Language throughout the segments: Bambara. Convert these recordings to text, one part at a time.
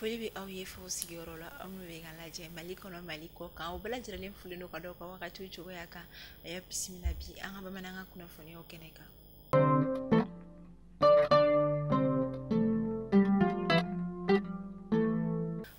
Foli bɛ aw ye fo sigiyɔrɔ la, aw minnu bɛ ka lajɛ Mali kɔnɔ, Mali kɔ kan, o bɛɛ lajɛlen folen don ka da ka wagati cogoya kan. A y'a bisimila bi an ka bamanankan kunnafoniyaw kɛnɛ kan.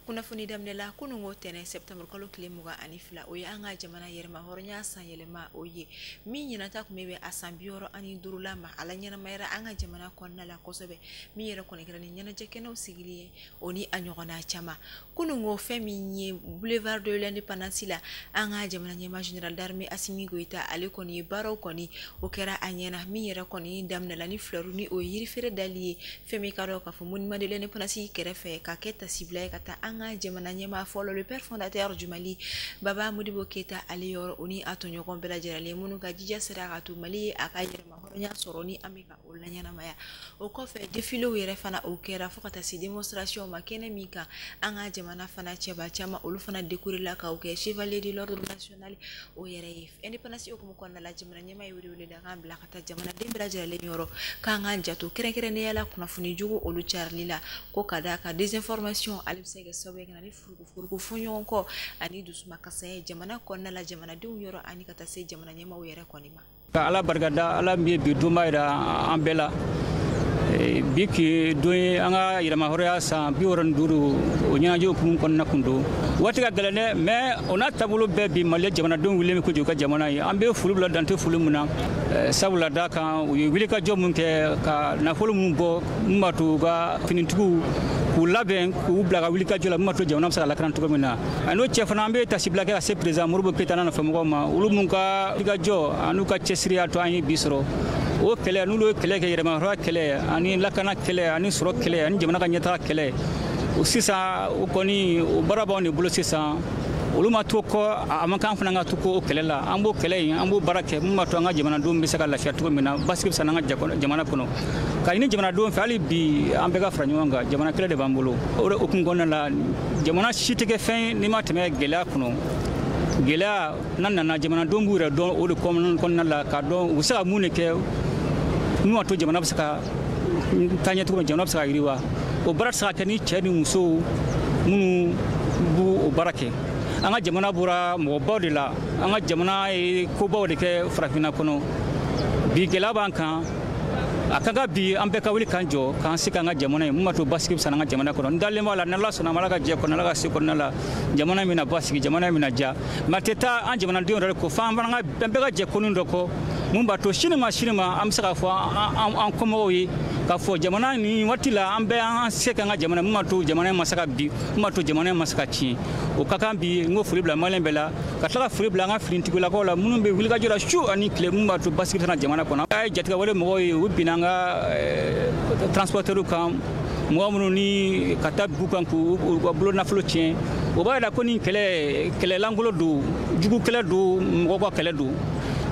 Kunnafoni daminɛ la, kununko tɛnɛ septembre kalo tile 22, o ye an ka jamana yɛrɛma hɔrɔnya san yɛlɛma o ye min ɲinata tun bɛ a san 65 la ma. A la ɲɛnamayara an ka jamana kɔnɔna la kosɛbɛ, min yɛrɛ kɔni kɛra ni ɲɛnajɛ kɛnɛw sigili ye o ni a ɲɔgɔnna caman. Kununko fɛn min ye boulevard de l'indépendance la, an ka jamana ɲɛmaa général d'armée Assimi Goïta, ale kɔni ye baaraw kɔni o kɛra a ɲɛna, min yɛrɛ kɔni daminɛla ni fleur ni o ye yirifeere dali ye, fɛn min ka dɔn k'a fɔ monument de l'indépendance kɛrɛfɛ, ka kɛ tasibila ye ka taa an ka jamana ɲɛmaa fɔlɔ, le père fondateur du Mali, Baba Modibo Keita, ale yɔrɔ, o ni a tɔɲɔgɔn bɛɛ lajɛlen minnu ka jija sera ka to Mali ye a ka yɛrɛma hɔrɔnya sɔrɔ ni an bɛ ka o laɲɛnamaya. O kɔfɛ, défiléw yɛrɛ fana o kɛra fo ka taa se démonstration ma, kɛnɛ min kan an ka jamana fana cɛba caman olu fana décoré la k'aw kɛ chevalier de l'ordre national o yɛrɛ ye. Indépendance hukumu kɔnɔna la, jamana ɲɛmaa ye weleweledakan bila ka taa jamanaden bɛɛ lajɛlen yɔrɔ k'an k'an janto kɛrɛnkɛrɛnnenya la kunnafoni jugu olu carili la, ko ka d'a kan désinformation ale bɛ se ka kɛ sababu ye ka na ni furukufuruku fɔɲɔgɔn kɔ ani dusumakasa ye jamana kɔnɔna la, jamanadenw yɔrɔ, ani ka taa se jamana ɲɛmaaw yɛrɛ kɔni ma. Ka Ala barikada, Ala min ye bi donba yira an bɛɛ la. Bi ki don ye an ka yɛrɛmahɔrɔnya san 65, o ɲɛnajɛ hukumu kɔnɔna kun don. Waati ka gɛlɛn dɛ, mais o n'a taabolo bɛɛ, bi Mali jamanadenw wulilen bɛ kojugu ka jamana ye. An bɛ foli bila dante foli mun na, sabula da kan u ye wulikajɔ mun kɛ ka nafolo mun bɔ mun b'a to u ka finitigiw k'u labɛn k'u bila ka wulikajɔ la, mun b'a to jamana bɛ se ka lakana cogo min na. A n'o cɛ fana, an bɛ tasibila kɛ ka se président Modibo Keita n'a nɔfɛmɔgɔw ma, olu mun ka wulikajɔ an'u ka cɛsiri y'a to an ye bi sɔrɔ. O kɛlɛ, n'olu ye kɛlɛ kɛ, yɛrɛmahɔrɔnya kɛlɛ ani lakana kɛlɛ ani sɔrɔ kɛlɛ ani jamana ka ɲɛtaga kɛlɛ, o sisan o kɔni o baara b'anw de bolo sisan. Olu ma to kɔ, a man kan fana ka to kɔ o kɛlɛ la. An b'o kɛlɛ in, an b'o baara kɛ mun b'a to an ka jamanadenw bɛ se ka lafiya cogo min na, basigi bɛ se an ka jamana kɔnɔ. Ka ɲini jamanadenw fɛ hali bi, an bɛɛ ka fara ɲɔgɔn kan, jamana kɛlɛ de b'an bolo. O de hukumu kɔnɔna la, jamana si tɛ kɛ fɛn ye n'i ma tɛmɛ gɛlɛya kɔnɔ. Gɛlɛya n'a nana, jamanadenw b'u yɛrɛ dɔn o de kɔnɔna la, k'a dɔn u bɛ se ka mun de kɛ mun b'a to jamana bɛ se ka taa ɲɛ cogo min, jamana bɛ se ka yiriwa. O baara tɛ se ka kɛ ni cɛ ni musow minnu b'o baara kɛ. An ka jamana bɔra mɔgɔbaw de la, an ka jamana ye kobaw de kɛ farafinna kɔnɔ. Bi gɛlɛya b'an kan, a ka kan bi an bɛɛ ka wuli k'an jɔ k'an se k'an ka jamana ye mun b'a to basigi bɛ se an ka jamana kɔnɔ. N dalen b'a la, n'Ala sɔnna, Ala ka jɛ kɔnɔ, Ala ka se kɔnɔna la, jamana in bɛna basigi, jamana in bɛna diya. Mais a tɛ taa an jamanadenw yɛrɛ kɔ, f'an fana ka an bɛɛ ka jɛ konin dɔ kɔ mun b'a to sini ma, sini ma an bɛ se k'a fɔ an kɔmɔgɔw ye k'a fɔ jamana nin waati la an bɛɛ an se k'an ka jamana mun b'a to jamana in ma se ka bin, mun b'a to jamana in ma se ka tiɲɛ. O ka kan bi n ko foli bila maliyɛn bɛɛ la, ka tila ka foli bila an ka finitigilakaw la minnu bɛ wulikajɔ la su ani tile mun b'a to basigi bɛ na jamana kɔnɔ. A ye jatigɛwale mɔgɔw ye, u binna an ka transporteurs kan, mɔgɔ minnu ni ka taa bu kan k'u ka bolo nafolo tiɲɛ. O b'a yira ko nin kɛlɛ, kɛlɛ lankolon don, jugu kɛlɛ don, mɔgɔw ka kɛlɛ don.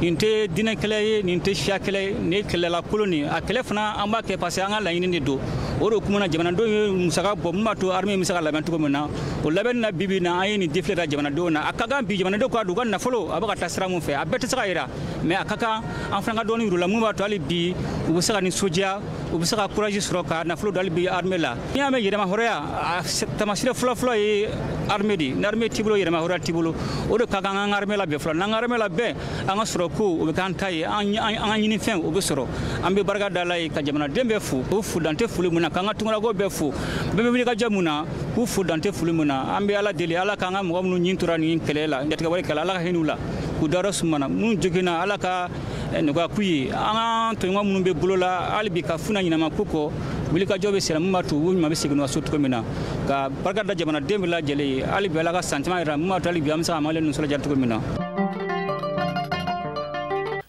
Nin tɛ diinɛ kɛlɛ ye, nin tɛ siya kɛlɛ ye, nin ye kɛlɛlakolon nin ye. A kɛlɛ fana an b'a kɛ parce que an ka laɲini de don. O de kuma na, jamanadenw ye musaka bɔ mun b'a to armée bɛ se ka labɛn cogo min na. O labɛnni na, bi bi in na, an ye nin défilé da jamanadenw na. A ka kan bi jamanadenw k'a dɔn u ka nafolo a bɛ ka taa sira mun fɛ. A bɛɛ tɛ se ka yira, mais a ka kan an fana ka dɔɔni yir'u la mun b'a to hali bi u bɛ se ka nisɔndiya, u bɛ se ka courage sɔrɔ ka nafolo don hali bi armée la. N'i y'a mɛn yɛrɛmahɔrɔnya, a taamasiyɛn fɔlɔ-fɔlɔ ye armée de ye. Ni armée t'i bolo, yɛrɛmahɔrɔnya t'i bolo. O de ka kan an ka armée labɛn fɔlɔ. N'an ka armée labɛn, an ka sɔrɔ ko o bɛ k'an ta ye, an ka ɲinifɛn o bɛ sɔrɔ. An bɛ barika da Ala ye ka jamanaden bɛɛ fo, k'u fo dante foli mun na, k'an ka tunkarakaw bɛɛ fo, bɛɛ bɛ wuli ka jɔ mun na, k'u fo dante foli mun na. An bɛ Ala deli, Ala k'an ka mɔgɔ minnu ɲin tora nin kɛlɛ la, jatigɛwale kɛlɛ, Ala ka hinɛ u la, k'u dayɔrɔ sumana. Minnu joginna, Ala ka nɔgɔya k'u ye. An ka tɔɲɔgɔn minnu bɛ bolo la hali bi ka funa ɲɛnama ko kɔ, wulikajɔ bɛ senna mun b'a to u ɲuman bɛ segin u ka so cogo min na. Ka barika da jamanaden bɛɛ lajɛlen ye hali bi, Ala ka san caman yira mun b'a to hali bi an bɛ se ka maliyɛn nisɔndiya cogo min na.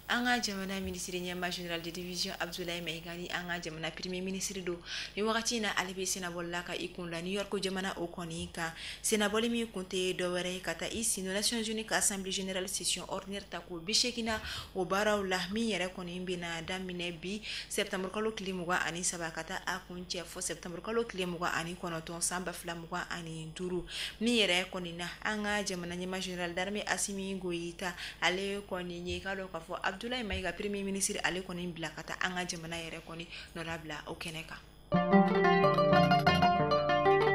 An ka jamana minisiri ɲɛmaa, général de division Abdoulaye Maïga, ni an ka jamana premier ministre don ni wagati in na, ale bɛ senabɔli la ka i kun la New York jamana o kɔni kan. Senabɔli min kun tɛ dɔwɛrɛ ye ka taa i sen Nations Unies ka assemblée générale session ordinaire ta ko 80na o baaraw la, min yɛrɛ kɔni bɛna daminɛ bi septembre kalo tile 23 ka taa a kun cɛ fo septembre kalo tile 29 san 2025. Min yɛrɛ kɔni na, an ka jamana ɲɛmaa général d'armée Assimi Goïta, ale kɔni ye k'a dɔn k'a fɔ Abdoulaye Maïga premier ministre ale kɔni bila ka taa an ka jamana yɛrɛ kɔni nɔrabila o kɛnɛ kan.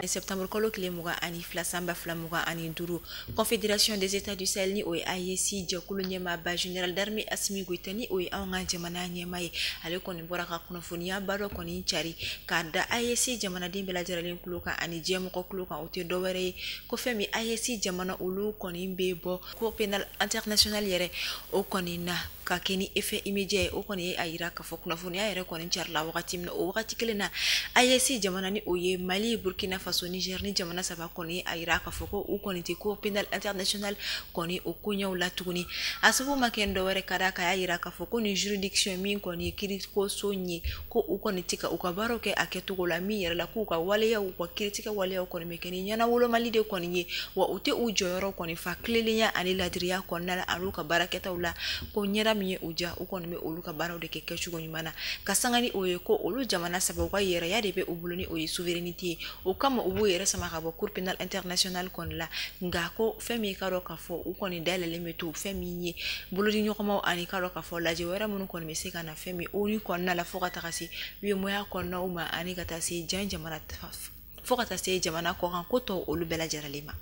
septembre kalo tile 22 san 2025, Confédération des États du Sahel ni o ye AES jɛkulu ɲɛmaaba général d'armée Assimi Goïta, ni o ye anw ka jamana ɲɛmaa ye, ale kɔni bɔra ka kunnafoniyaba dɔ kɔni cari k'a da AES jamanaden bɛɛ lajɛlen tulo kan ani diɲɛmɔgɔ tulo kan. O tɛ dɔwɛrɛ ye ko fɛn min AES jamana olu kɔni bɛ bɔ Cour pénale internationale yɛrɛ o kɔni na ka kɛ ni effet immédiat ye. O kɔni ye a yira k'a fɔ kunnafoniya yɛrɛ kɔni carila wagati min na, o wagati kelen na AES jamana ni o ye Mali, Burkina Faso, Niger ni jamana saba kɔni ye a yira k'a fɔ ko u kɔni tɛ Cour pénale internationale kɔni o koɲɛw la tuguni. A sababu ma kɛ dɔwɛrɛ ka d'a kan, a y'a yira k'a fɔ ko nin juridiction min kɔni ye kiirikoso ye, ko u kɔni tɛ ka u ka baaraw kɛ a kɛcogo la min yɛrɛ la, k'u ka waleyaw, u ka kiiritigɛ waleyaw kɔni bɛ kɛ ni ɲɛnawolomali de kɔni ye, wa u tɛ u jɔyɔrɔ kɔni fa tilennenya ani ladiriya kɔnɔna la ani u ka baarakɛtaw la, ko ɲɛda min ye u ja, u kɔni bɛ olu ka baaraw de kɛ kɛcogo ɲuman na. Ka sanga ni o ye, ko olu jamana saba u ka yɛrɛya de bɛ u bolo ni o ye souveraineté ye, o kama u b'u yɛrɛ sama ka bɔ Cour pénale internationale kɔni la. Nka ko fɛn min ka dɔn k'a fɔ u kɔni dayɛlɛlen bɛ to fɛn min ye bolodi ɲɔgɔnmaw ani ka dɔn k'a fɔ lajɛ wɛrɛ minnu kɔni bɛ se ka na fɛn min ONU kɔnɔna la, fo ka taga se UEMOA kɔnɔnaw ma ani ka taa se jan jamana, fo ka taa se jamana kɔkan ko tɔw olu bɛɛ lajɛlen ma.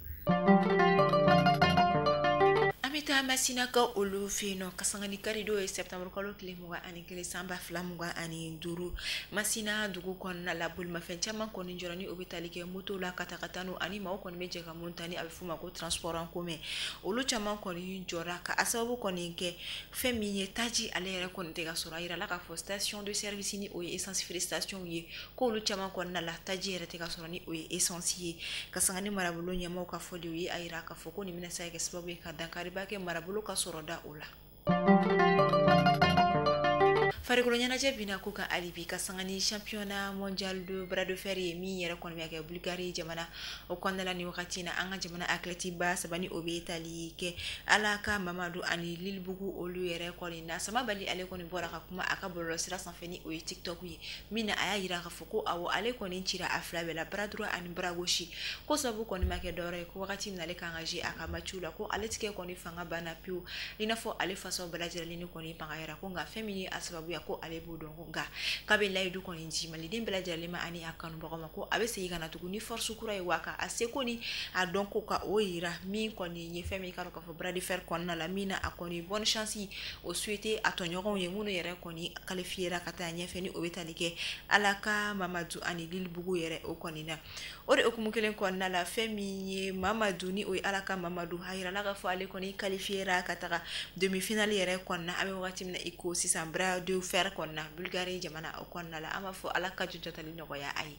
An bɛ taa Masinakaw olu fɛ yen nɔ, ka sanga ni karidon ye septembre kalo tile 21 san 2025, Masina dugu kɔnɔna la bolimafɛn caman kɔni jɔra ni o bɛ tali kɛ moto la, ka taa n'o ani maaw kɔni bɛ jɛ ka mun ta ni a bɛ f'o ma ko transport en commun, olu caman kɔni jɔra ka a sababu kɔni kɛ fɛn min ye taji ale yɛrɛ kɔni tɛ ka sɔrɔ. A yirala k'a fɔ station de service ni o ye essence feere station ye, k'olu caman kɔnɔna la taji yɛrɛ tɛ ka sɔrɔ ni o ye essence ye. Ka sanga ni marabolo ɲɛmaaw ka fɔ de, u ye a yira k'a fɔ ko nin bɛna se ka kɛ sababu ye ka dankariba kɛ marabolo ka sɔrɔ da o la. Farikolo ɲɛnajɛ bina ko kan hali bi, ka sanga ni championnat mondial de bras de fer ye min yɛrɛ kɔni bɛ kɛ Bulgarie jamana o kɔnɔna la nin wagati in na. An ka jamana athlète ba saba ni o bɛ tali kɛ Alaka Mamadu ani Lilibugu olu yɛrɛ kɔni na, Samabali ale kɔni bɔra ka kuma a ka bɔlɔlɔsira sanfɛ ni o ye TikTok ye, min na a y'a yira k'a fɔ ko awɔ, ale kɔni cira a fila bɛɛ la, bras droit ani bras gauche, ko sababu kɔni ma kɛ dɔwɛrɛ ye ko wagati min na ale kan ka jouer a ka match la, ko ale tigɛ kɔni fanga banna pewu, i n'a fɔ ale fasaw bɛɛ lajɛlen ni kɔni bagayara, ko nka fɛn min ye a sababu ye ko ale b'o dɔn, ko nka k'a bɛ layidu kɔni di maliden bɛɛ lajɛlen ma ani a kanubagaw ma, ko a bɛ segin ka na tuguni ni force kura ye, wa ka a seko ni a dɔnko ka o yira min kɔni ye fɛn min ka dɔn k'a fɔ bras de fer kɔnɔna la, min na a kɔni bonne chance o souhaité a tɔɲɔgɔnw ye minnu yɛrɛ kɔni qualifié ka taa ɲɛfɛ ni o bɛ tali kɛ Alaka Mamadu ani Lilibugu yɛrɛ o kɔni na. O de hukumu kelen kɔnɔna la, fɛn min ye Mamadu ni o ye Alaka Mamadu, a yirala k'a fɔ ale kɔni qualifié ka taga demi finale yɛrɛ kɔnɔna, an bɛ wagati min na i ko sisan, bras de fer kɔnɔna Bulgarie jamana o kɔnɔna la. An b'a fɔ Ala ka jɔjɔtali nɔgɔya a ye.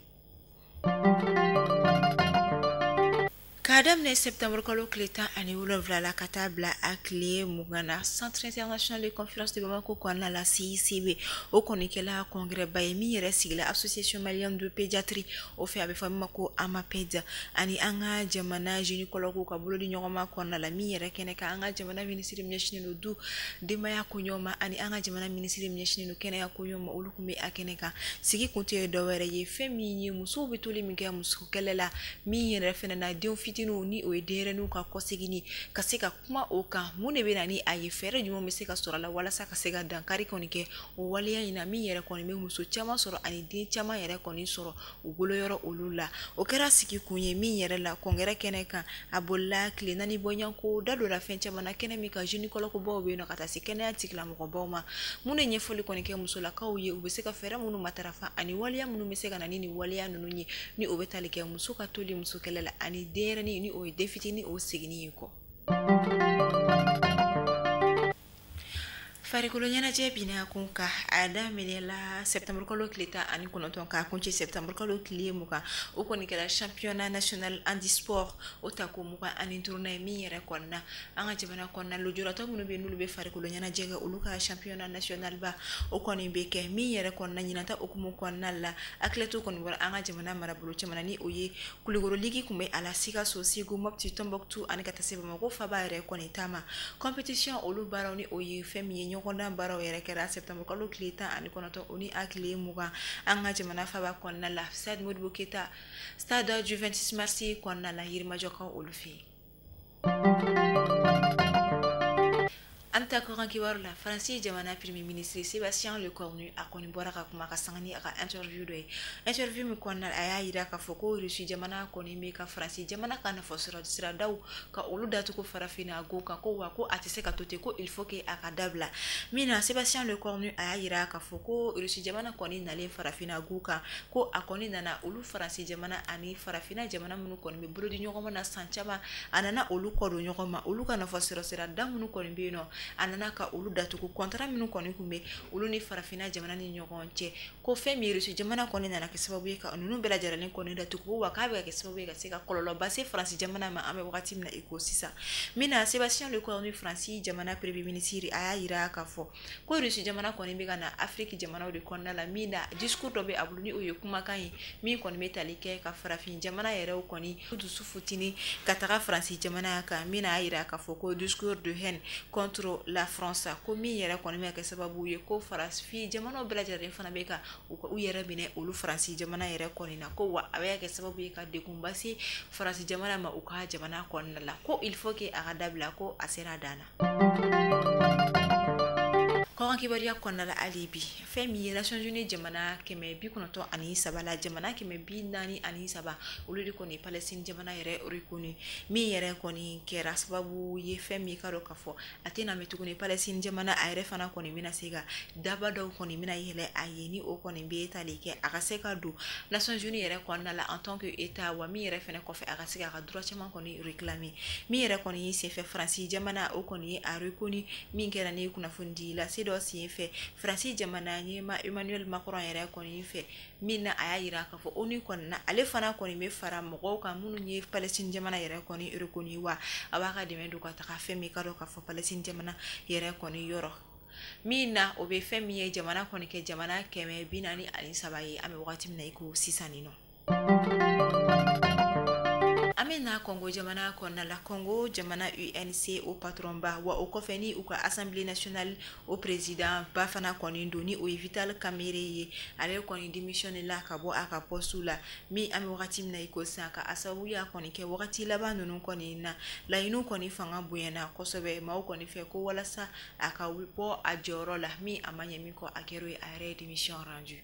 K'a daminɛ septembre kalo tile 17 la ka taa bila a tile 20 na, Centre international de conférence de Bamako kɔnɔna la, CICB, o kɔni kɛla congrès ba ye min yɛrɛ sigila Association malienne de pédiatrie o fɛ, a bɛ fɔ min ma ko AMAPED, ani an ka jamana gynécologue ka bolodi ɲɔgɔnma kɔnɔna la, min yɛrɛ kɛnɛ kan an ka jamana minisiri min ɲɛsinnen don du denbaya koɲɛw ma ani an ka jamana minisiri min ɲɛsinnen don kɛnɛya koɲɛw ma, olu tun bɛ a kɛnɛ kan. Sigi kun tɛ dɔwɛrɛ ye fɛn min ye musow bɛ toli min kɛ muso kɛlɛ la, min yɛrɛ fɛnɛ na denw fitininw ni o ye denyɛrɛninw ka kɔseginni, ka se ka kuma o kan, mun de bɛ na ni a ye, fɛɛrɛ jumɛn bɛ se ka sɔrɔ a la walasa ka se ka dankari kɔni kɛ o waleya in na min yɛrɛ kɔni bɛ muso caman sɔrɔ ani den caman yɛrɛ kɔni sɔrɔ u bolo yɔrɔ olu la. O kɛra sigi kun ye min yɛrɛ la congrès kɛnɛ kan. A bolila tile 4 bɔɲɔgɔnko, da donna fɛn caman na kɛnɛ min kan, gynécologue baw bɛ yen nɔ ka taa se kɛnɛya tigilamɔgɔbaw ma, minnu ye ɲɛfɔli kɔni kɛ musolakaw ye, u bɛ se ka fɛɛrɛ minnu matarafa ani waleya minnu bɛ se ka na ni nin waleya ninnu ye ni o bɛ tali kɛ muso ka toli muso kɛlɛ la ani denyɛrɛnin ni o ye den fitinin o seginni ye kɔ. Farikolo ɲɛnajɛ bina kun kan, a daminɛla septembre kalo tile 19 k'a kuncɛ septembre kalo tile 20, o kɔni kɛra championnat national handisport o tako 25nan ye, min yɛrɛ kɔnɔna an ka jamana kɔnɔna lujuratɔ minnu bɛ n'olu bɛ farikolo ɲɛnajɛ kɛ, olu ka championnat national ba o kɔni bɛ kɛ min yɛrɛ kɔnɔna. Ɲinata hukumu kɔnɔna la, athlètes kɔni bɔra an ka jamana marabolo caman na, ni o ye Kulukoro ligue tun bɛ a la, Sikaso, Segu, Mopti, Tombouctou ani ka taa se Bamakɔ faba yɛrɛ kɔni ta ma. Compétition olu baaraw ni o ye fɛn min ye ɲɔgɔndan baaraw yɛrɛ kɛra septembre kalo tile 19 o ni a tile 20 an ka jamana faba kɔnɔna la, stade Modibo Keyita, stade du 26 mars kɔnɔna la, Yirimajɔkaw olu fɛ yen. An bɛ taa kɔkan kibaru la. Faransi jamana premier ministre Sébastien Lecornu, a kɔni bɔra ka kuma ka sanga ni a ka interview dɔ ye. Interview min kɔnɔna, a y'a jira k'a fɔ ko Russie jamana kɔni bɛ ka Faransi jamana ka nafasɔrɔ siradaw ka olu datugu farafinna go kan, ko wa ko a tɛ se ka to ten, ko il faut que a ka dabila. Min na, Sébastien Lecornu a y'a jira k'a fɔ ko Russie jamana kɔni nalen farafinna go kan, ko a kɔni nana olu Faransi jamana ani farafinna jamana minnu kɔni bɛ bolo di ɲɔgɔn ma na san caman, a nana olu kɔ don ɲɔgɔn ma. Olu ka nafasɔrɔ sirada minnu kɔni bɛ yen nɔ, a nana ka olu datugu. Contrat minnu kɔni tun bɛ olu ni farafinna jamana ni ɲɔgɔn cɛ, ko fɛn min Russie jamana kɔni nana kɛ sababu ye ka ninnu bɛɛ lajɛlen kɔni datugu, wa k'a bɛ ka kɛ sababu ye ka se ka kɔlɔlɔba se Faransi jamana ma an bɛ wagati min na i ko sisan. Min na, Sébastien Lecornu, Faransi jamana premier ministre, a y'a jira k'a fɔ ko Russie jamana kɔni bɛ ka na Afiriki jamanaw de kɔnɔna la. Min na, discours dɔ bɛ a bolo ni o ye kumakan ye min kɔni bɛ tali kɛ ka farafin jamana yɛrɛw kɔni dusu futini ka taga Faransi jamana kan. Min na, a y'a jira k'a fɔ ko discours de haine contre la France, ko min yɛrɛ kɔni bɛ kɛ sababu ye ko farafin jamanaw bɛɛ lajɛlen fana bɛ ka u yɛrɛ minɛ olu Faransi jamana yɛrɛ kɔni na, ko wa a bɛ kɛ sababu ye ka degunba se Faransi jamana ma u ka jamana kɔnɔna la, ko il faut que a ka dabila, ko a sera a dan na. Kɔkan kibaruya kɔnɔna la hali bi, fɛn min ye Nations Unies jamana 193 la, jamana 143, olu de kɔni Palestine jamana yɛrɛ reconnu. Min yɛrɛ kɔni kɛra sababu ye, fɛn min ka dɔn k'a fɔ a tɛna mɛn tuguni, Palestine jamana a yɛrɛ fana kɔni bɛna se ka daba dɔw kɔni bɛna yɛlɛ a ye, ni o kɔni bɛ tali kɛ a ka se ka don Nations Unies yɛrɛ kɔnɔna la en tant que État, wa min yɛrɛ fɛnɛ kɔfɛ, a ka se k'a ka droit caman kɔni réclamer. Min yɛrɛ kɔni senfɛ, Faransi jamana o kɔni ye a reconnu. Min kɛra ni kunnafoni di lase dɔ sen fɛ Faransi jamana ɲɛma Emmanuel Macron yɛrɛ kɔni fɛ, min na a y'a jira k'a fɔ ONU kɔni na, ale fana kɔni bɛ fara mɔgɔw kan minnu ye Palestine jamana yɛrɛ kɔni reconnu, wa a b'a ka dɛmɛ don ka taga fɛn min ka dɔn k'a fɔ Palestine jamana yɛrɛ kɔni yɔrɔ. Min na, o bɛ fɛn min ye jamana kɔni kɛ jamana 143 ye an bɛ wagati min na i ko sisan nin nɔ. An bɛ na Kɔngo jamana kɔnɔna la. Kɔngo jamana UNC o patron ba, wa o kɔfɛ ni u ka Assemblée nationale o président ba fana kɔni don, ni o ye Vital Kamerhe ye, ale kɔni démissionné la ka bɔ a ka poste la. Min an bɛ wagati min na i ko sisan, ka a sababuya kɔni kɛ wagati laban ninnu kɔni na, laɲiniw kɔni fanga bonyana kosɛbɛ maaw kɔni fɛ ko walasa a ka bɔ a jɔyɔrɔ la. Min a ma ɲɛ min kɔ, a kɛra ye a yɛrɛ ye démission rendu.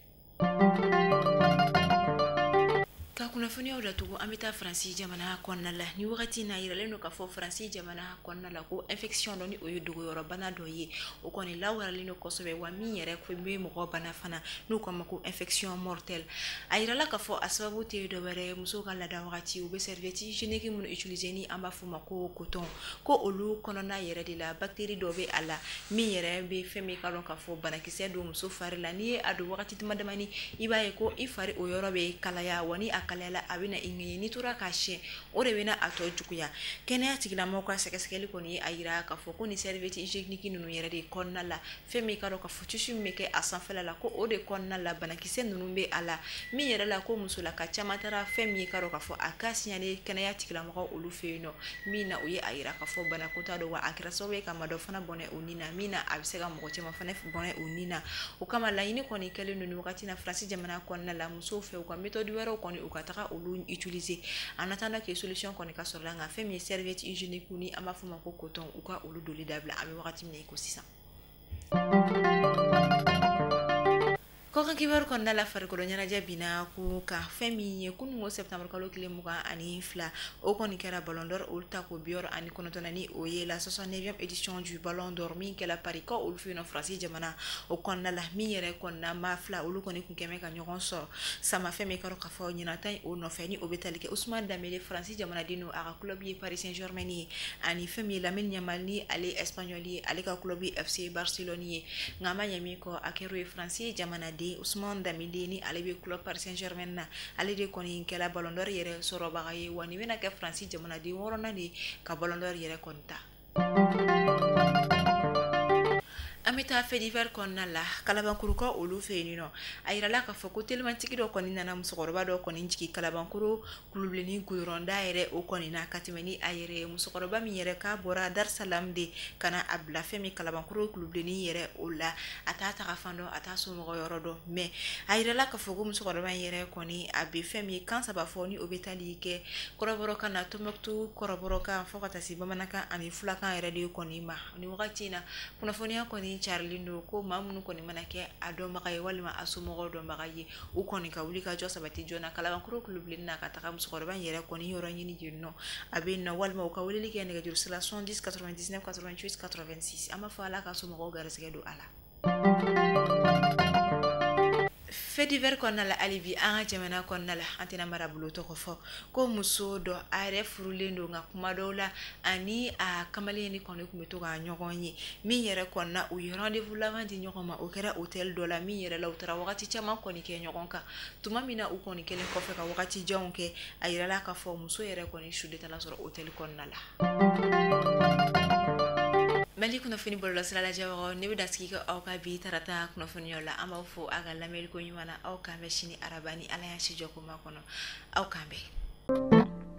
Ka kunnafoniyaw datugu, an bɛ taa Faransi jamana kɔnɔna la. Ni wagati in na, yiralen don k'a fɔ Faransi jamana kɔnɔna la ko infection dɔ, ni o ye dogoyɔrɔbana dɔ ye, o kɔni lawaralen don kosɛbɛ, wa min yɛrɛ bɛ mɔgɔ bana fana, n'u k'a ma ko infection mortelle. A yirala k'a fɔ a sababu tɛ dɔwɛrɛ ye, musow ka laada wagati, u bɛ serviette hygiénique minnu utiliser, ni an b'a fɔ o ma ko coton, ko olu kɔnɔna yɛrɛ de la bactérie dɔ bɛ a la, min yɛrɛ bɛ fɛn min ka dɔn k'a fɔ banakisɛ don muso fari la. N'i ye a don wagati dama damani, i b'a ye ko i fari o yɔrɔ bɛ kalaya, wa ni a kalayala, a bɛna i ŋɛɲɛ. N'i tora k'a siyɛn, o de bɛna a tɔ juguya. Kɛnɛya tigilamɔgɔw ka sɛgɛsɛgɛli kɔni ye a yira k'a fɔ ko nin serviette hygiénique ninnu yɛrɛ de kɔnɔna la, fɛn min ka dɔn k'a fɔ tissu min bɛ kɛ a sanfɛla la, ko o de kɔnɔna la banakisɛ ninnu bɛ a la. Min yɛrɛ la, ko musolaka caman taara fɛn min ye ka dɔn k'a fɔ a ka signaler kɛnɛya tigilamɔgɔw olu fɛ yen nɔ. Min na, o ye a yira k'a fɔ bana kunta don, wa a kɛra sababu ye ka maa dɔ fana bɔnɛ o ni na. Min na, a bɛ se ka mɔgɔ caman fana bɔnɛ o ni na. O kama, laɲini kɔni kɛlen don nin wagati na Faransi jamana kɔnɔna la musow fɛ, u ka méthode wɛrɛw kɔni, u ka taga olu utiliser en attendant que solution kɔni ka sɔrɔ la. Nka fɛn min ye serviette hygiénique, ni an b'a fɔ o ma ko coton, u ka olu doli dabila an bɛ wagati min na i ko sisan. Kɔkan kibaru kɔnɔna la, farikolo ɲɛnajɛ binna ko ka fɛn min ye kununko septembre kalo tile 22, o kɔni kɛra Ballon d'Or olu ta ko 69 ni o ye la 69e édition du Ballon d'Or min kɛla Paris kɔ olu fɛ yen nɔ, Faransi jamana o kɔnɔna la. Min yɛrɛ kɔnɔna, maa fila olu kɔni kun kɛmɛ ka ɲɔgɔn sɔrɔ sama fɛn min kɔrɔ k'a fɔ ɲinan ta in o nɔfɛ, ni o bɛ tali kɛ Ousmane Dembélé, Faransi jamanaden don, a ka club ye Paris Saint-Germain ye, ani fɛn min ye Lamine Yamal, ni ale espagnol ye, ale ka club ye FC Barcelone ye. Nka a ma ɲɛ min kɔ, a kɛra o ye Faransi jamanaden Ousmane Dembélé, ni ale bɛ club Paris Saint-Germain na, ale de kɔni kɛla Ballon d'Or yɛrɛ sɔrɔbaga ye, wa nin bɛna kɛ Faransi jamanaden wɔɔrɔnan de ka Ballon d'Or yɛrɛ kɔni ta. An An bɛ taa fait divers kɔnɔna la, Kalabankurukaw olu fɛ yen nɔ. A yirala k'a fɔ ko telimantigi dɔ kɔni nana musokɔrɔba dɔ kɔni jigin Kalabankuru Kulubilenni goudron da yɛrɛ o kɔni na ka tɛmɛ ni a yɛrɛ ye. Musokɔrɔba min yɛrɛ k'a bɔra Darusalam de ka na a bila fɛn min Kalabankuru Kulubilenni yɛrɛ o la, a t'a taga fan dɔn, a t'a somɔgɔ yɔrɔ dɔn. Mais a yirala k'a fɔ ko musokɔrɔba in yɛrɛ kɔni a bɛ fɛn min kan saba fɔ, ni o bɛ tali kɛ kɔrɔbɔrɔkan na, Tɔnbɔkutu kɔrɔbɔrɔkan, fo ka taa se bamanankan ani fulakan yɛrɛ de kɔni ma. Ni wagati in na, kunnafoniya kɔni carilen don ko maa minnu kɔni mana kɛ a dɔnbaga ye walima a somɔgɔw dɔnbaga ye, u kɔni ka wuli ka jɔ sabati joona Kalabankuru Kulubilenni na ka taga musokɔrɔba in yɛrɛ kɔni yɔrɔ ɲini yen nɔ a bɛ yen nɔ, walima u ka weleli kɛ nɛgɛjuru sira 70 99 88 86. An b'a fɔ Ala ka somɔgɔw garisɛgɛ don a la. Fait divers kɔnɔna la, hali bi an ka jamana kɔnɔna la, an tɛna marabolo tɔgɔ fɔ, ko muso dɔ a yɛrɛ furulen don, nka kuma dɔw la ani a kamalen ni kɔni tun bɛ to ka ɲɔgɔn ye. Min yɛrɛ kɔnɔna u ye rendez-vous laban di ɲɔgɔn ma, o kɛra hôtel dɔ la, min yɛrɛ la u taara wagati caman kɔni kɛ ɲɔgɔn kan. Tuma min na u kɔni kɛlen kɔfɛ ka wagati janw kɛ, a yirala k'a fɔ muso yɛrɛ kɔni su de taara sɔrɔ hôtel kɔnɔna la. Mali kunnafoni bɔlɔlɔsira lajɛbagaw, ne bɛ dasigi kɛ aw ka bi tarata kunnafoniyaw la. An b'aw fo a ka lamɛnni ko ɲuman na. Aw k'an bɛn sini araba ni Ala y'an si jɔ ko ma kɔnɔ. Aw k'an bɛn.